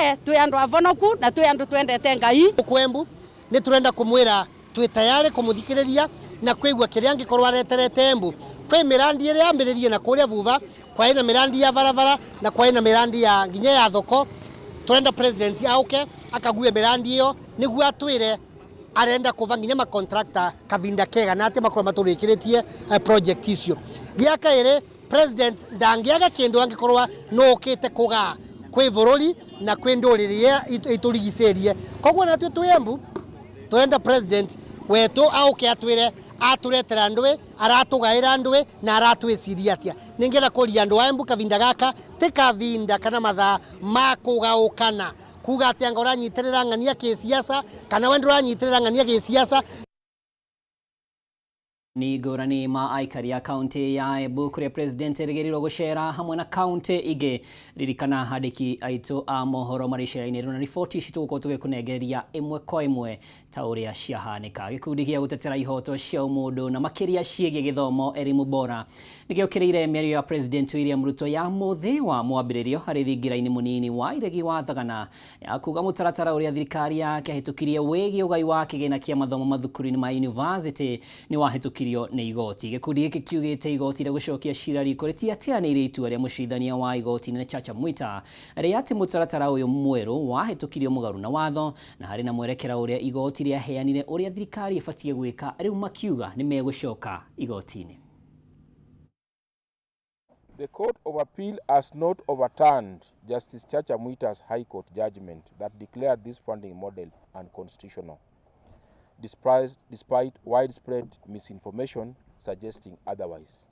Ithuonthe twi andu avonoku na twi andu twendete Ngai. Kwembu ni turenda kumwira twi tayari kumuthikiriria na kwigua kiria angikorwo areterete Embu. Kwi mirandi iria yambiririe na kuria vuva, kwai na mirandi ya barabara na kwai na mirandi ya nginya ya thoko. Turenda president auke akague mirandi iyo niguo atwire arenda kuva nginya macontractor kavinda kega na atia makorwo maturikiritie project icio. Gia kairi, president ndangiaga kindu angikorwa no ukite kugaa kwi bururi na kwi nduriri iturigicirie. Koguo natwe twi Embu turenda president wetu auke atwire aturetera ndwi, aratugaira ndwi na aratwiciria atia. Ningienda kuria andu a Embu kavinda gaka ti kavinda kana mathaa ma kugaukana kuga ati anga uranyitirira ng'ania gisiasa kana we ndũranyitirira ng'ania gisiasa. Ni ngũrani ma aikari a kaunti ya Embu kuria president erĩgĩrĩirwo gũcera hamwe na kaunti ingĩ. Ririkana andĩki aitũ a mohoro marĩ icera-inĩ rĩu na riboti ici tũgũkorwo tũgĩkũnengereria ĩmwe kwa ĩmwe ta ũrĩa ciahanĩka. Gĩkundi gĩa gũtetera ihoto cia ũmũndũ na makĩria ciĩgiĩ gĩthomo Elimu Bora nĩgĩokĩrĩire mĩario ya President William Ruto ya mũthĩ wa mwambĩrĩrio harĩ thingira-inĩ mũnini wa iregi wa Thagana ya kuga mũtaratara ũrĩa thirikari yake yahĩtũkirie wĩgiĩ ũgai wa kĩgĩna kĩa mathomo mathukuru-inĩ ma university nĩ wahĩtũkirio nĩ igoti. Gĩkundi gĩkĩ kiugĩte igoti rĩa gũcokia cira riko rĩtiatĩanĩire itua rĩa mũcirithania wa igoti nene Chacha Mwita rĩa atĩ mũtaratara ũyũ mwerũ wahĩtũkirio mũgarũ na watho na harĩ na mwerekera ũrĩa igoti rĩaheanire ũrĩa thirikari ĩbatiĩ gwĩka, rĩu makiuga nĩ megũcoka igoti-inĩ. The Court of Appeal has not overturned Justice Chacha Mwita's High Court judgment that declared this funding model unconstitutional, despite widespread misinformation suggesting otherwise.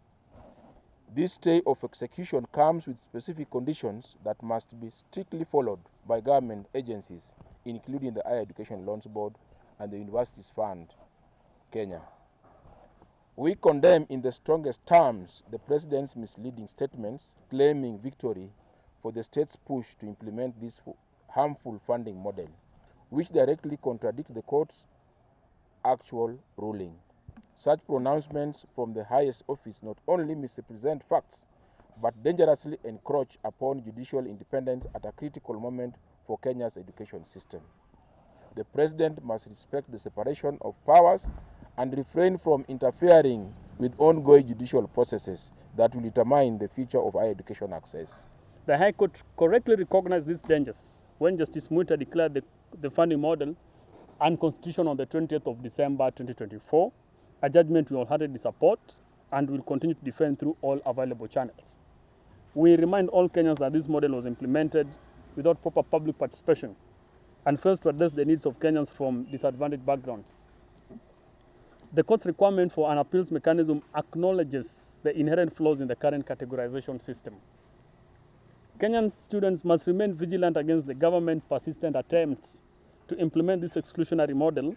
This stay of execution comes with specific conditions that must be strictly followed by government agencies, including the Higher Education Loans Board and the Universities Fund, Kenya. We condemn in the strongest terms the President's misleading statements claiming victory for the state's push to implement this harmful funding model, which directly contradicts the court's actual ruling. Such pronouncements from the highest office not only misrepresent facts, but dangerously encroach upon judicial independence at a critical moment for Kenya's education system. The President must respect the separation of powers and refrain from interfering with ongoing judicial processes that will determine the future of higher education access. The High Court correctly recognized these dangers when Justice Mwita declared the funding model unconstitutional on the 20th of December 2024, a judgment we wholeheartedly support and will continue to defend through all available channels. We remind all Kenyans that this model was implemented without proper public participation and fails to address the needs of Kenyans from disadvantaged backgrounds. The court's requirement for an appeals mechanism acknowledges the inherent flaws in the current categorization system. Kenyan students must remain vigilant against the government's persistent attempts to implement this exclusionary model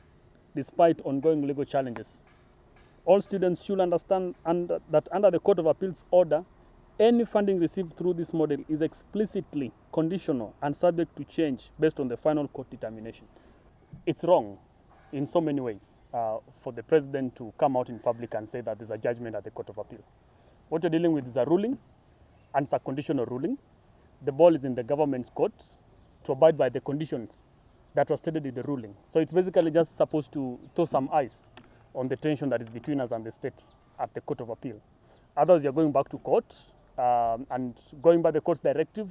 despite ongoing legal challenges. All students should understand that under the Court of Appeals order, any funding received through this model is explicitly conditional and subject to change based on the final court determination. It's wrong in so many ways for the president to come out in public and say that there's a judgment at the Court of Appeal. What you're dealing with is a ruling, and it's a conditional ruling. The ball is in the government's court to abide by the conditions that was stated in the ruling. So it's basically just supposed to throw some ice on the tension that is between us and the state at the Court of Appeal. Others, you're going back to court, and going by the court's directive,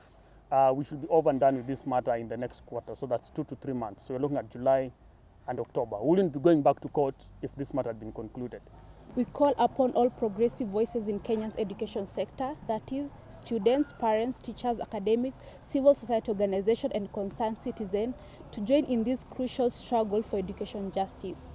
we should be over and done with this matter in the next quarter. So that's 2 to 3 months. So we're looking at July and October. We wouldn't be going back to court if this matter had been concluded. We call upon all progressive voices in Kenya's education sector, that is, students, parents, teachers, academics, civil society organizations, and concerned citizens, to join in this crucial struggle for education justice.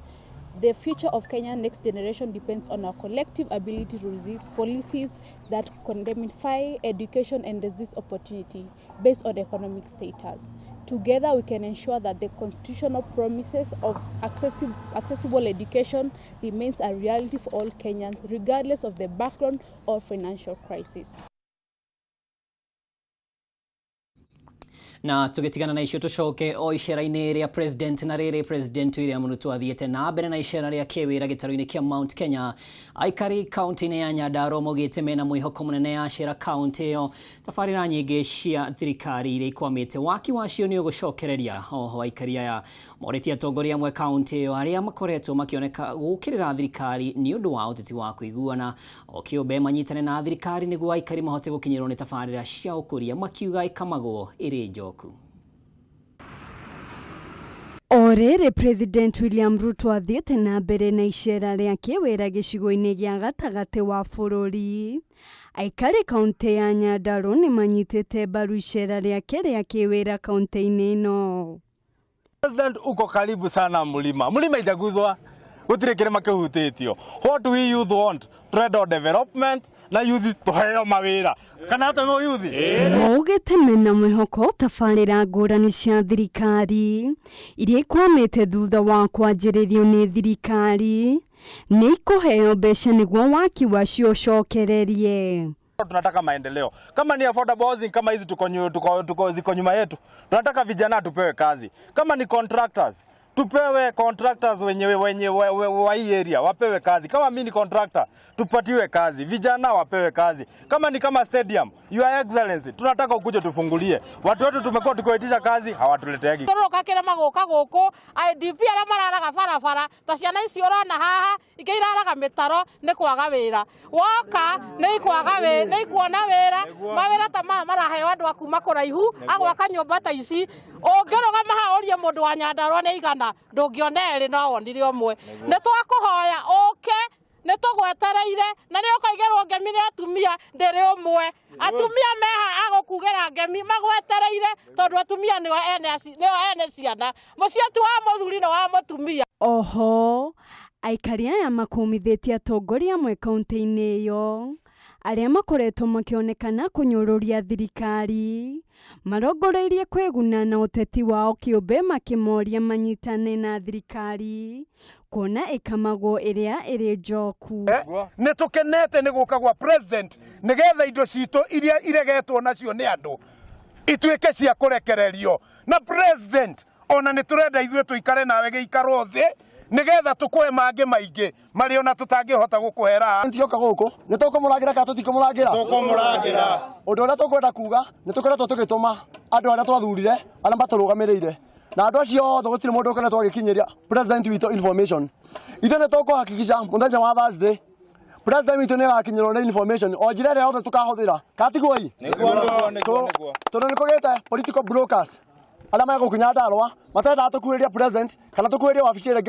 The future of Kenya's next generation depends on our collective ability to resist policies that condemnify education and resist opportunity based on economic status. Together, we can ensure that the constitutional promises of accessible education remains a reality for all Kenyans, regardless of their background or financial crisis. Na tugitigana na icio tucoke o icera-inĩ rĩa president na rĩrĩ President William Ruto athiĩte na mbere na icera rĩa kĩwĩra gĩtarũ-inĩ kĩa Mount Kenya. Aikari kaunti-inĩ ya Nyandarua maugĩte mena mwĩhoko mũnene yacera kaunti ĩyo tabarĩra nyingĩ cia thirikari iria ikwamĩte waki wacio nĩ ũgũcokereria. Oho aikari aya morĩtie atongoria amwe kaunti ĩyo arĩa makoretwo makĩoneka gũkĩrĩra thirikari nĩ ũndũ wa ũteti wa kũiguana o kĩũmbe manyitane na thirikari nĩguo aikari mahote gũkinyĩrwo nĩ tabarĩra cia ũkũria makiuga ĩkamagwo ĩrĩ njoku. O rĩrĩ President William Ruto athiĩte na mbere na icera rĩa kĩwĩra gĩcigo-inĩ gĩa gatagatĩ wa bũrũri, aikari kaunti ya Nyandarua nĩ manyitĩte mbaru icera rĩake rĩa kĩwĩra kaunti-inĩ ĩno. President, uko karibu sana mlima. Mlima ijaguzwa, gutire kirima kihutitio. What we youth want, turenda development na youth tuheo mawira. Kana hata no youth? Maugĩte mena mwĩhoko tabarĩra ngũrani cia thirikari iria ikwamĩte thutha wa kwanjĩrĩrio nĩ thirikari nĩ ikũheo mbeca nĩguo waki wacio ũcokererie. Tunataka maendeleo. Kama ni affordable housing kama hizi tuko ziko nyuma yetu, tunataka vijana tupewe kazi. Kama ni contractors, tupewe contractors wenye wenye wa hii area wapewe kazi. Kama mimi ni contractor, tupatiwe kazi. Vijana wapewe kazi. Kama ni kama stadium, Your Excellency, tunataka ukuje tufungulie. Watu wetu tumekuwa tukiwaitisha kazi, hawatuleteagi. Tũroka kĩrĩma gũka gũkũ IDP arĩa mararaga barabara ta ciana ici ũrona haha ingĩ iraraga mĩtaro nĩ kwaga wĩra. Woka nĩ ikwaga wĩra, nĩ ikuona wĩra. Mawĩra ta maya maraheo andũ a kuma kũraihu agwaka nyũmba ta ici. Ũngĩrũgama haha ũrie mũndũ wa Nyandarua nĩ aigana, ndũngĩona erĩ no wonire ũmwe. Nĩ twakũhoya ũke, nĩ tũgwetereire na nĩ ũkoigĩrwo ngemi nĩ atumia ndĩrĩ ũmwe. Atumia meha agũkugĩra ngemi magwetereire tondũ atumia nĩo ene ciana. Mũciĩ ti wa mũthuri na wa mũtumia. Oho aikari aya makũmithĩtie atongoria amwe kaunti-inĩ ĩyo arĩa makoretwo makĩonekana kũnyũrũria thirikari marongoreirie kwĩguna na ũteti wao kĩũmbe makĩmoria manyitane na thirikari kuona ĩkamagwo ĩrĩa ĩrĩ njoku. Nĩ tũkenete nĩ gũka gwa president nĩgetha indo citũ iria iregetwo nacio nĩ andũ ituĩke cia kũrekererio. Na president ona nĩ tũrenda ithuĩ tũikare nawe gĩikaro thĩ nĩgetha tũkũhe mangĩ maingĩ marĩa ona tũtangĩhota gũkũhera. Tioka gũkũ nĩ tũkũmũrangĩra kana tũtikũmũrangĩra? Tũkũmũrangĩra. Ũndũ ũrĩa tũkwenda kuga nĩ tũkoretwo tũgĩtũma andũ arĩa twathurire arĩa matũrũgamĩrĩire na andũ acio othe gũtirĩ mũndũ ũkoretwo agĩkinyĩria president witũ information. Ithuĩ nĩ tũkũhakikisha mũthenya wa Thursday president witũ nĩ agakinyĩrwo nĩ information o njĩra ĩrĩa yothe tũkahũthĩra. Kana tiguo ĩ? Tondũ nĩ kũgĩte political brokers arĩa megũkũ Nyandarua matendaga tũkuhĩrĩrie president kana tũkuhĩrĩrie wabici ĩrĩa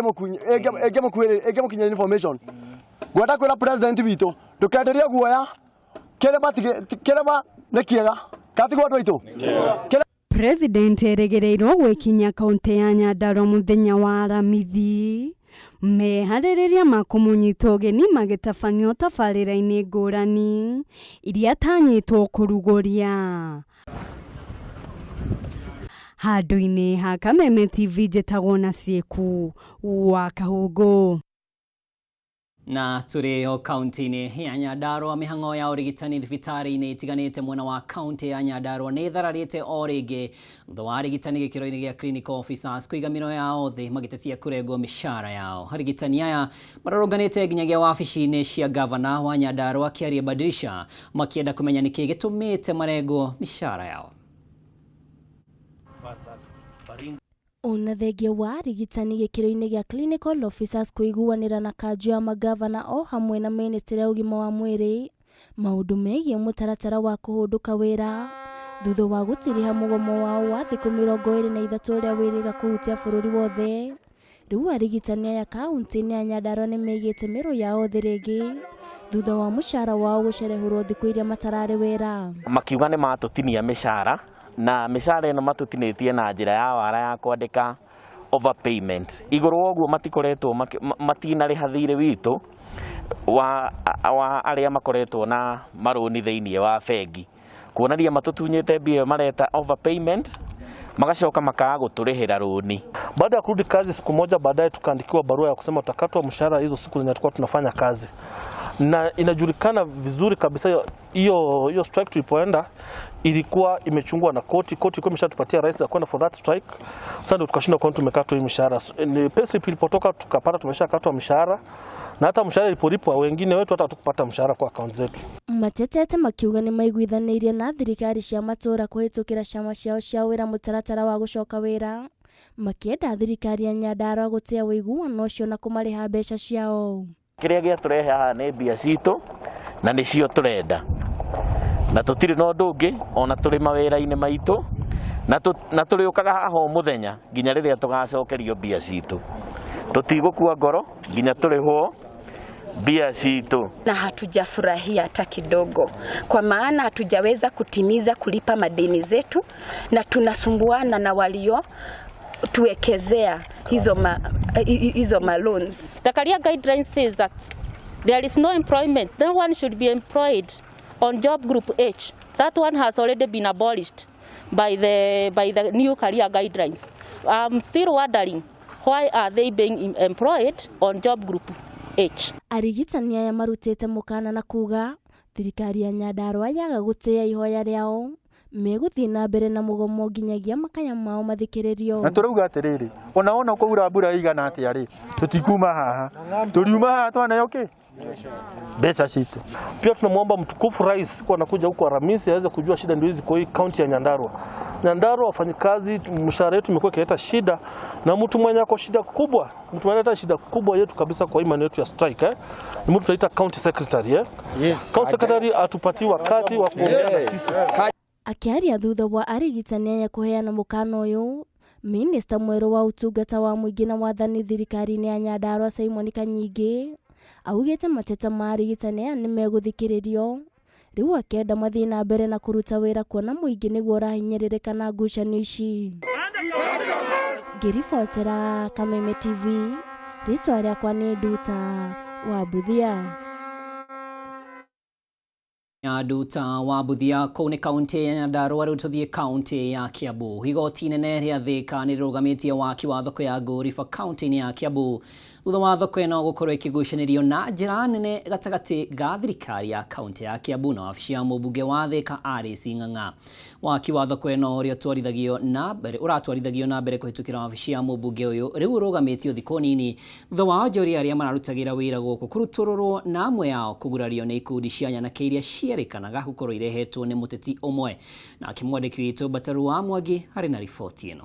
ĩngĩmũkinyĩria information. Ngwenda kwĩra president witũ ndũkenderie guoya, kĩrĩma nĩ kĩega. Kana tiguo andũ aitũ? President erĩgĩrĩirwo gwĩkinyia kaunti ya Nyandarua mũthenya wa Aramithi meharĩrĩria ma kũmũnyita ũgeni magĩtabanio tabarĩra-inĩ ngũrani iria atanyĩtwo kũrugũria. Handũ-inĩ ha Kameme TV njĩtagwo na Sieku wa Kahũngũ. Na tũrĩ o kaunti-inĩ ya Nyandarua mĩhang'o ya ũrigitani thibitarĩ-inĩ itiganĩte mwena wa kaunti ya Nyandarua nĩ ĩthararĩte o rĩngĩ thutha wa arigitani gĩkĩro-inĩ gĩa clinical officers kũiga mĩro yao thĩ magĩtetia kũrengwo mĩcara yao. Arigitani aya marũrũnganĩte nginyagia wabici-inĩ cia gavana wa Nyandarua Kiarie Badirisha makĩenda kũmenya nĩkĩ gĩtũmĩte marengwo mĩcara yao. Ona thengia wa arigitani gĩkĩro-inĩ gĩa clinical officers kũiguanĩra na kanjũ ya magavana o hamwe na ministry ya ũgima wa mwĩrĩ maũndũ megiĩ mũtaratara wa kũhũndũka wĩra thutha wa gũtiriha mũgomo wao wa thikũ 23 ũrĩa wĩrĩga kũhutia bũrũri wothe. Rĩu arigitani aya kaunti-inĩ ya Nyandarua nĩ meigĩte mĩro yao thĩ rĩngĩ thutha wa mũcara wao gũcerehũrwo thikũ iria matararĩ wĩra. Makiuga nĩ matũtinia mĩcara na mĩcara ĩno matũtinĩtie na njĩra ya wara ya kwandĩka overpayment. Igũrũ wa ũguo matikoretwo matinarĩha thirĩ witũ wa arĩa makoretwo na marũni thĩinĩ wa bengi kuonania matũtunyĩte mbia mareta overpayment magacoka makaga gũtũrĩhĩra rũni. Baada ya kurudi kazi siku moja baadaye tukaandikiwa barua ya kusema tutakatwa mshahara hizo siku zenye tulikuwa tunafanya kazi. Na inajulikana vizuri kabisa hiyo hiyo strike tulipoenda ilikuwa imechungwa na koti. Koti ilikuwa imeshatupatia rights za kwenda for that strike. Sasa ndio tukashindwa kwani tumekatwa hii mishahara. Ni payslip ilipotoka tukapata tumeshakatwa mshahara, na hata mshahara ilipolipwa wengine wetu hata hatukupata mshahara kwa account zetu. Matetete makiuga nĩ maiguithanĩirie na thirikari cia matũũra kũhĩtũkĩra ciama ciao cia wĩra mũtaratara wa gũcoka wĩra, makĩenda thirikari ya Nyandarua gũtĩa ũiguano ũcio na kũmarĩha mbeca ciao. Kĩrĩa gĩatũrehe haha nĩ mbia citũ na nĩcio tũrenda, na tũtirĩ na ũndũ ũngĩ ona tũrĩ mawĩra-inĩ maitũ, na tũrĩũkaga haha o mũthenya nginya rĩrĩa tũgacokerio mbia citũ. Tũtigũkua ngoro nginya tũrĩhwo mbia citũ. Na hatujafurahia hata kidogo, kwa maana hatujaweza kutimiza kulipa madeni zetu, na tunasumbuana na walio tuwekezea hizo ma loans. The career guidelines says that there is no employment. No one should be employed on job group H. That one has already been abolished by the new career guidelines. I'm still wondering, why are they being employed on job group H? Arigitani aya marutĩte mũkana na kuga thirikari ya Nyandarua yaga gũtĩa ihoya rĩao, megũthiĩ na mbere na mũgomo nginyagia makaya mao mathikĩrĩrio. Na tũrauga atĩrĩrĩ, ona wona kwaura mbura ĩigana atĩa rĩ, tũtikuma haha, tũriuma haha twaneo kĩ mbeca citũ. Pia tunamwomba mtukufu rais kuwa anakuja huko Alhamisi aweze kujua shida ndio hizi kwa hii kaunti ya Nyandarua. Nyandarua wafanyikazi, mshahara yetu imekuwa ikileta shida, na mtu mwenye ako shida kubwa, mtu mwenye analeta shida kubwa yetu kabisa kwa hii maneno yetu ya strike, ni mtu tunaita county secretary. Yes. County secretary atupatie wakati wa kuongea na sisi. Akĩaria thutha wa arigitani aya kũheana mũkana ũyũ, minista mwerũ wa ũtungata wa mũingĩ na wathani thirikari-inĩ ya Nyandarua Simon Kanyingĩ augĩte mateta ma arigitani aya nĩ megũthikĩrĩrio, rĩu akĩenda mathiĩ na mbere na kũruta wĩra kuona mũingĩ nĩguo ũrahinyĩrĩrĩka na ngucanio ici. Ngĩribotera Kameme TV, rĩtwa rĩakwa nĩ Nduta wa Buthia. Ya Nduta wa Buthia kũu nĩ kaunti ya Nyandarua. Rĩu tũthiĩ kaunti ya Kiambu. Igoti inene rĩa Thika nĩ rĩrũgamĩtie waki wa thoko ya Ngũriba kaunti-inĩ ya Kiambu thutha wa thoko ĩno gũkorwo ĩkĩgucanĩrio na njĩra nene gatagatĩ ga thirikari ya kaunti ya Kiambu na wabici ya mũmbunge wa Thika Alice Ng'ang'a. Waki wa thoko ĩno ũrĩa ũtwarithagio na mbere ũratwarithagio na mbere kũhĩtũkĩra wabici ya mũmbunge ũyũ rĩu ũrũgamĩtio thikũ nini thutha wa onjoria arĩa mararutagĩra wĩra gũkũ kũrutũrũrwo na amwe ao kũgurario nĩ ikundi cia nyanake iria cierĩkanaga gũkorwo irehetwo nĩ mũteti ũmwe. Nake mwandĩki witũ Mbataru wa Mwangi arĩ na riboti ĩno.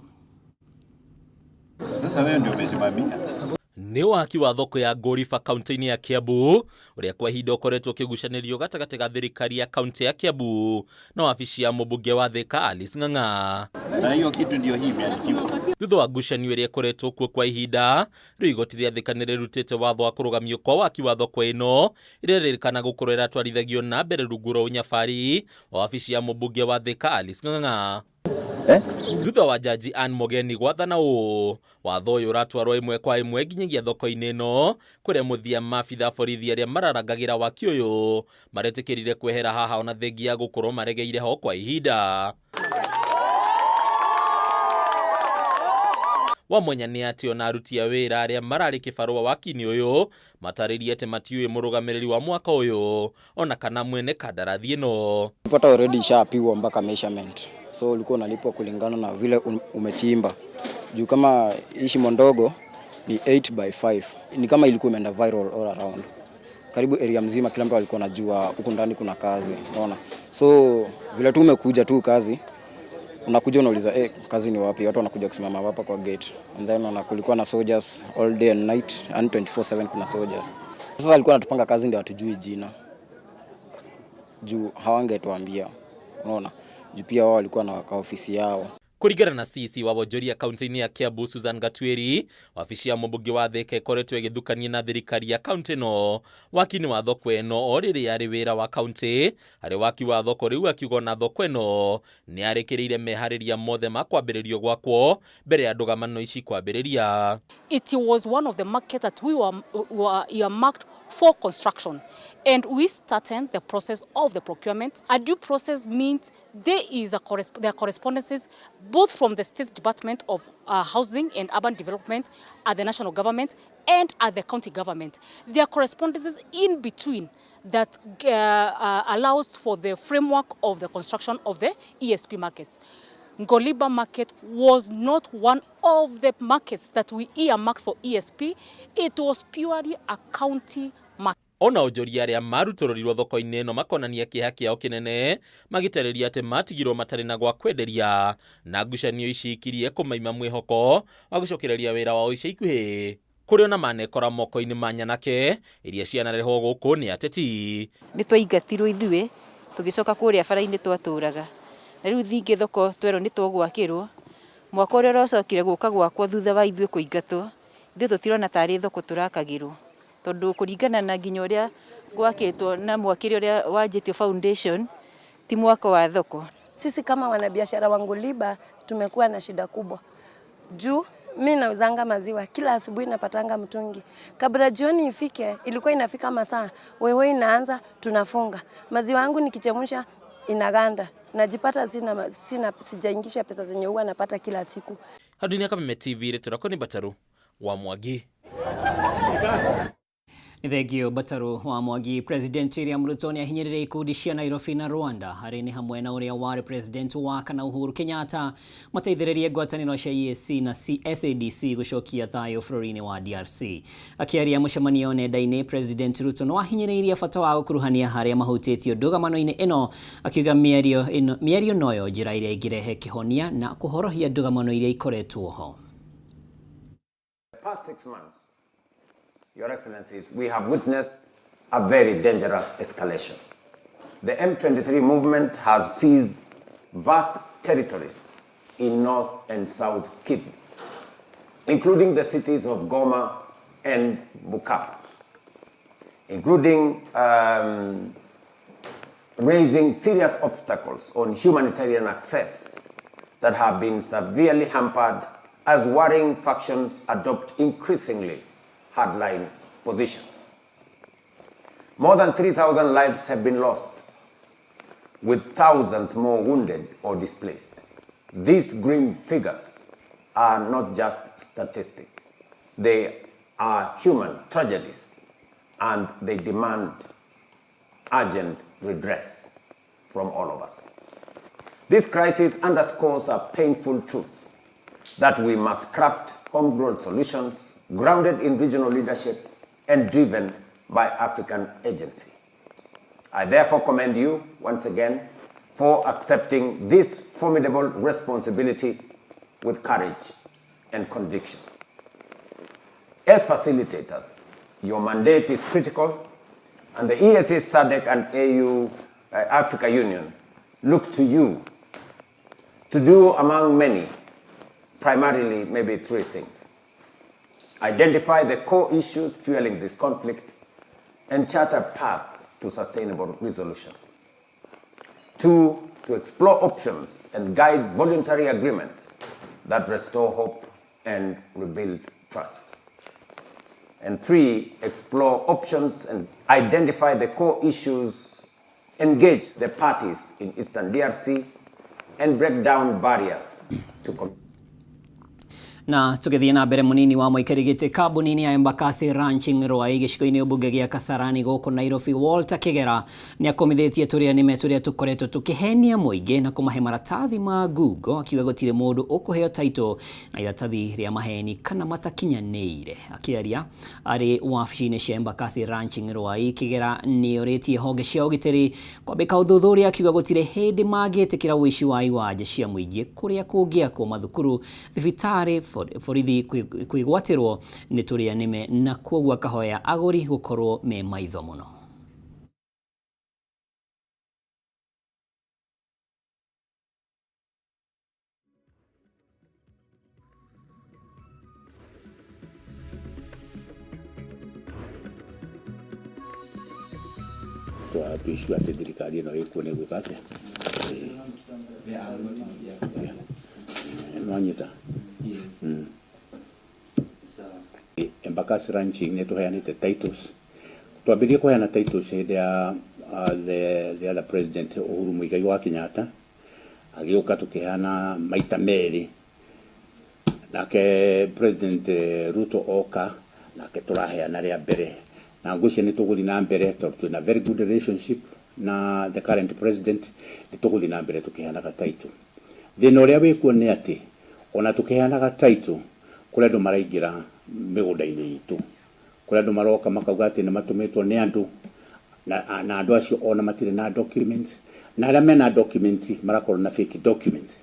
Sasa wewe ndio umesimamia. Nĩ waki wa thoko ya Ngũriba kaunti-inĩ ya Kiambu ũrĩa kwa ihinda ũkoretwo ũkĩgucanĩrio gatagatĩ ga thirikari ya kaunti ya Kiambu na wabici ya mũmbunge wa Thika Alice Ng'ang'a. Na hiyo kitu ndio hii imeandikiwa. Thutha wa ngucanio ĩrĩa ĩkoretwo kuo kwa ihinda, rĩu igoti rĩa Thika nĩ rĩrutĩte watho wa kũrũgamio kwa waki wa thoko ĩno ĩrĩa ĩrĩrĩkana gũkorwo ĩratwarithagio na mbere rungu rwa ũnyabari wa wabici ya mũmbunge wa Thika Alice Ng'ang'a. Thutha wa jaji Ann Mogeni gwathana ũũ, watho ũyũ ũratwarwo ĩmwe kwa ĩmwe nginyagia thoko-inĩ ĩno kũrĩa mũthia maabitha borithi arĩa mararangagĩra waki ũyũ maretĩkĩrire kwehera haha ona thengia ya gũkorwo maregeire ho kwa ihinda. Wamwenya nĩ atĩ ona aruti a wĩra arĩa mararĩ kĩbarũa waki-inĩ ũyũ matarĩrie atĩ matiũĩ mũrũgamĩrĩri wa mwaka ũyũ ona kana mwene kandarathi ĩno. Pata already ishapigwa mpaka measurement, so ulikuwa unalipwa kulingana na vile umechimba. Juu kama hii shimo ndogo ni 8 by 5, ni kama ilikuwa imeenda viral all around, karibu area mzima, kila mtu alikuwa anajua huku ndani kuna kazi, unaona. So vile tu umekuja tu kazi, unakuja unauliza, kazi ni wapi? Watu wanakuja kusimama hapa kwa gate, and then kulikuwa na soldiers all day and night and 24/7 kuna soldiers. Sasa alikuwa anatupanga kazi ndio hatujui jina, juu hawangetuambia, unaona, juu pia wao walikuwa na kwa ofisi yao. Kũringana na CC wa wonjoria kaunti-inĩ ya Kiambu Susan Gatwiri, wabici ya mũmbunge wa Thika ĩkoretwo ĩgĩthukania na thirikari ya kaunti ĩno waki-inĩ wa thoko ĩno o rĩrĩa arĩ wĩra wa kaunti harĩ waki wa thoko. Rĩu akiuga ona thoko ĩno nĩ arĩkĩrĩire meharĩria mothe ma kwambĩrĩrio gwakwo mbere ya ndũgamano ici kwambĩrĩria. It was one of the markets that we were earmarked for construction. And we started the process of the procurement. A due process means there are correspondences. both from the State Department of Housing and Urban Development at the national government and at the county government. There are correspondences in between that allows for the framework of the construction of the ESP market. Ngoliba market was not one of the markets that we earmarked for ESP. It was purely a county market. Ona onjoria arĩa marutũrũrirwo thoko-inĩ ĩno makonania kĩeha kĩao kĩnene magĩtarĩria atĩ matigirwo matarĩ na gwa kwenderia na ngucanio ici ikirie kũmaima mwĩhoko wa gũcokereria wĩra wao ica ikuhĩ kũrĩ ona manekora moko-inĩ ma nyanake iria cianarehwo gũkũ nĩ ateti. Nĩ twaingatirwo ithuĩ tũgĩcoka kũrĩa bara-inĩ twatũraga na rĩu thingĩ thoko twerwo nĩ tũgwakĩrwo mwaka ũrĩa ũracokire gũka gwakwo thutha wa ithuĩ kũingatwo ithuĩ tũtirona tarĩ thoko tũrakagĩrwo tondũ kũringana na nginya ũrĩa gwakĩtwo na mwakĩre ũrĩa wanjĩtio foundation ti mwako wa thoko. Sisi kama wanabiashara wa Ngoliba tumekuwa na shida kubwa juu mi nauzanga maziwa kila asubuhi napatanga mtungi, kabla jioni ifike, ilikuwa inafika masaa wewe inaanza tunafunga maziwa yangu nikichemsha inaganda, najipata sina sijaingisha pesa zenye huwa napata kila siku. Handũ-inĩ ya Kameme TV rĩtwa rĩakwa nĩ Bataru wa Mwangi. Nĩ thengio Bataru wa Mwangi. President William Ruto nĩ ahinyĩrĩria ikundi cia Nairobi na Rwanda harĩ nĩ hamwe na ũrĩa warĩ president wa kana Uhuru Kenyatta mateithĩrĩrie ngwatanĩro cia EAC na SADC gũcokia thayũ bũrũri-inĩ wa DRC. Akĩaria mũcemanio nenda-inĩ, President Ruto no ahinyĩrĩirie bata wa gũkuruhania harĩa mahutĩtio ndũgamano-inĩ ĩno, akiuga mĩario noyo njĩra ĩrĩa ĩngĩrehe kĩhonia na kũhorohia ndũgamano iria ikoretwo ho. The past 6 months, Your Excellencies, we have witnessed a very dangerous escalation. The M23 movement has seized vast territories in North and South Kivu, including the cities of Goma and Bukavu, including raising serious obstacles on humanitarian access that have been severely hampered as warring factions adopt increasingly hardline positions. More than 3,000 lives have been lost, with thousands more wounded or displaced. These grim figures are not just statistics. They are human tragedies, and they demand urgent redress from all of us. This crisis underscores a painful truth that we must craft homegrown solutions grounded in regional leadership and driven by African agency. I therefore commend you once again for accepting this formidable responsibility with courage and conviction. As facilitators, your mandate is critical, and the EAC, SADC, and AU, Africa Union look to you to do, among many, primarily maybe three things. Identify the core issues fueling this conflict and chart a path to sustainable resolution. 2, to explore options and guide voluntary agreements that restore hope and rebuild trust. And 3, explore options and identify the core issues, engage the parties in Eastern DRC, and break down barriers to communication. Na tũgĩthiĩ na mbere, mũnini wa mũikarĩri gĩtĩ kambuni-inĩ ya Embakasi Ranching Ruai gĩcigo-inĩ mbunge gĩa Kasarani gũkũ Nairobi, Walter Kigera nĩ akomithĩtie tũrĩa nĩme tũrĩa tũkoretwo tũkĩhenia mũingĩ na kũmahe maratathi ma ngungo, akiuga gũtirĩ mũndũ ũkũheo title na iratathi rĩa maheni kana matakinyanĩire. Akĩaria arĩ wabici-inĩ cia Embakasi Ranching Ruai, Kigera nĩ orĩtie honge cia ũgitĩri kwambĩka ũthuthuria, akiuga gũtirĩ hĩndĩ mangĩtĩkĩra ũici wa iwanja cia mũingĩ kũrĩa kũngĩakwo mathukuru, thibitarĩ, borithi kwĩgwatĩrwo nĩ tũrĩa nĩme, na kwoguo akahoya agũri gũkorwo me maitho mũno. Twicua atĩ thirikari ĩno ĩkuo nĩ gwĩka atĩa nwanyita. Embakasi Ranching nĩ tũheanĩte titles, twambĩrĩrie kũheana titles hĩndĩ ya the other president Uhuru Muigai wa Kenyatta. Agĩũka tũkĩheana maita merĩ. Nake President Ruto oka nake tũraheana rĩa mbere, na ngwĩciria nĩ tũgũthiĩ na mbere tondũ twĩna very good relationship na the current president. Nĩ tũgũthiĩ na mbere tũkĩheanaga title. Thĩna ũrĩa wĩkuo nĩ atĩ ona tũkĩheanaga title, kũrĩ andũ maraingĩra mĩgũnda-inĩ itũ, kũrĩ andũ maroka makauga atĩ nĩ matũmĩtwo nĩ andũ na andũ acio ona matirĩ na documents, na arĩa mena documents marakorwo na fake documents.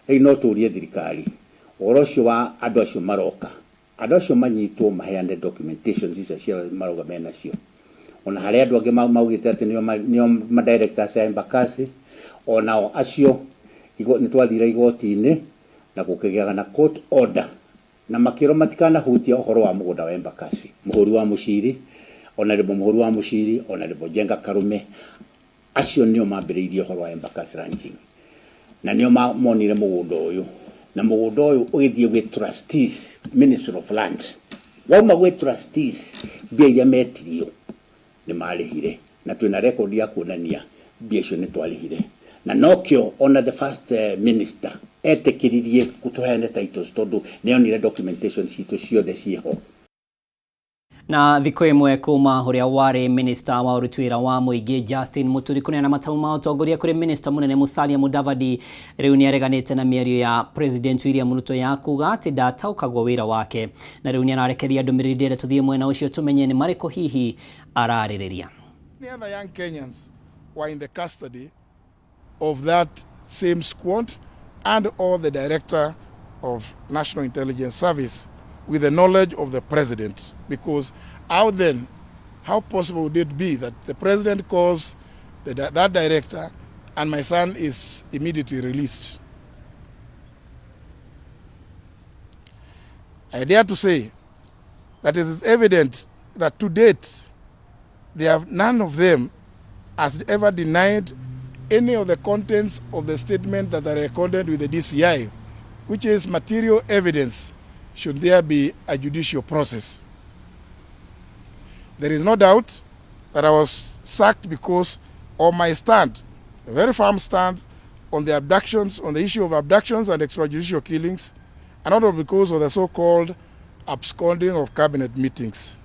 Rĩu no tũrie thirikari ũhoro ũcio wa andũ acio maroka, andũ acio manyitwo maheane documentation icio cia marauga menacio. Ona harĩ andũ angĩ maugĩte atĩ nĩo ma directors a Embakasi, onao acio nĩ twathire igoti-inĩ na gũkĩgĩaga na court order na makĩrwo matikanahutia ũhoro wa mũgũnda wa Embakasi. Mũhũri wa Mũciri, Honorable Mũhũri wa Mũciri, Honorable Njenga Karume, acio nĩo mambĩrĩirie ũhoro wa Embakasi ranching, na nĩo monire mũgũnda ũyũ, na mũgũnda ũyũ ũgĩthiĩ gwĩ trustees, Ministry of Land. Wauma gwĩ trustees, mbia iria metirio nĩ marĩhire, na twĩna record ya kuonania mbia icio nĩ twarĩhire, na nokĩo ona the first minister etĩkĩririe tũheane titles, tondũ nĩonire documentation citũ ciothe ciĩho. Na thikũ ĩmwe kuma ũrĩa warĩ minister wa ũruti wĩra wa mũingĩ Justin Muturi kũneana matamu ma ũtongoria kũrĩ minister mũnene Musalia Mudavadi, rĩu nĩ areganĩte na mĩario ya President William Ruto ya kuga atĩ ndataũkagwo wĩra wake, na rĩu nĩ ararekeria ndũmĩrĩri. Ndĩrenda tũthiĩ mwena ũcio tũmenye nĩ marĩkũ hihi ararĩrĩria. Many other young Kenyans were in the custody of that same squad and or the director of National Intelligence Service with the knowledge of the president. Because how then, how possible would it be that the president calls that director and my son is immediately released? I dare to say that it is evident that to date, they have none of them has ever denied any of the contents of the statement that are recorded with the DCI, which is material evidence should there be a judicial process. There is no doubt that I was sacked because of my stand, a very firm stand on the abductions, on the issue of abductions and extrajudicial killings, and not because of the so-called absconding of cabinet meetings.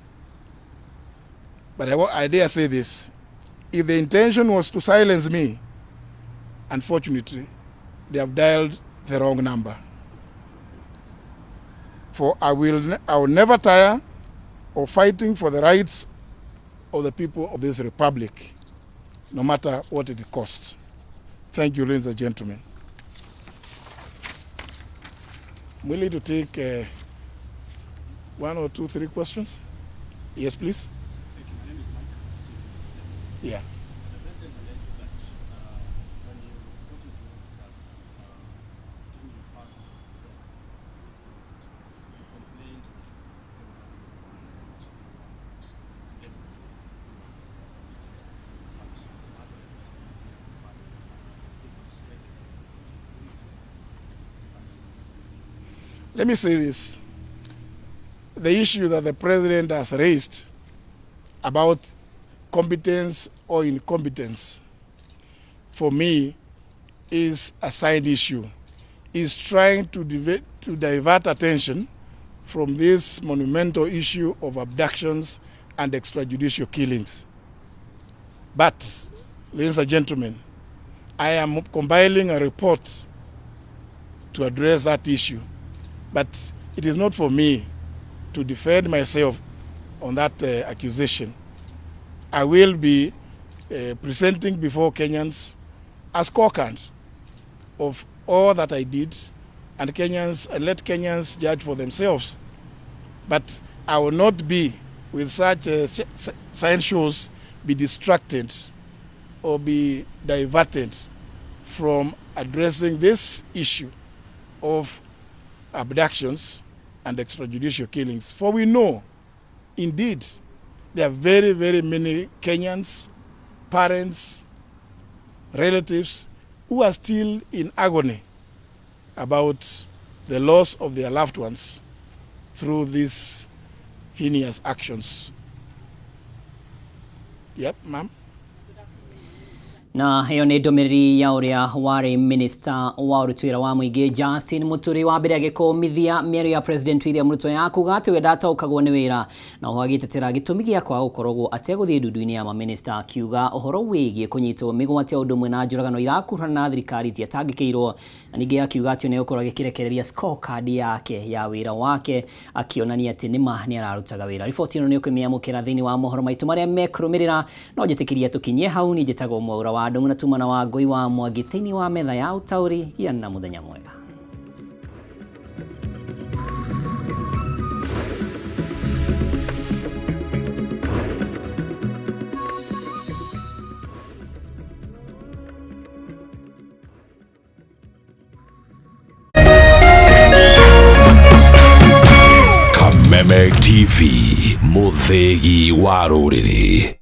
But I dare say this, if the intention was to silence me, unfortunately, they have dialed the wrong number. For I will never tire of fighting for the rights of the people of this republic, no matter what it costs. Thank you, ladies and gentlemen. I'm willing to take one or two, three questions. Yes, please. Yeah. The president alleged that when you got into officers during your first incident, you complained of them having and able to do but other possibility of they persuaded you to continue it. Let me say this. The issue that the president has raised about competence or incompetence, for me, is a side issue. Is trying to divert attention from this monumental issue of abductions and extrajudicial killings. But, ladies and gentlemen, I am compiling a report to address that issue. But it is not for me to defend myself on that accusation. I will be presenting before Kenyans a scorecard of all that I did, and Kenyans and let Kenyans judge for themselves. But I will not be, with such science shows, be distracted or be diverted from addressing this issue of abductions and extrajudicial killings. For we know, indeed, there are very, very many Kenyans, parents, relatives who are still in agony about the loss of their loved ones through these heinous actions. Yep, ma'am. Na Na ĩyo nĩ ndũmĩrĩri ya ũrĩa warĩ minista wa ũruti wĩra wa mũingĩ Justin Muturi wa mbere agĩkũmithia mĩario ya President William Ruto ya kuga atĩ we ndataũkagwo nĩ wĩra na oho agĩtetera gĩtũmi gĩa kwaga gũkoragwo ategũthiĩ ndundu-inĩ ya mamĩnĩsta akiuga ũhoro wĩgiĩ kũnyitwo mĩgwate o ũndũ ũmwe na njũragano irakuruhana na thirikari itiatangĩkĩirwo na ningĩ akiuga atĩ nĩegũkorwo agĩkĩrekereria scorecard yake ya wĩra wake akĩonania atĩ nĩma nĩ ararutaga wĩra. Riboti ĩno nĩ ũkũmĩamũkĩra thĩinĩ wa mohoro maitũ marĩa mekũrũmĩrĩra no njĩtĩkĩria tũkinyie hau. Niĩ njĩtagwo Mwaura wa Ndung'u na tumana wa Ngũi wa Mwangi thĩinĩ wa metha ya ũtaũri. Gĩa na mũthenya mwega. Kameme TV, mũthĩgi wa rũrĩrĩ.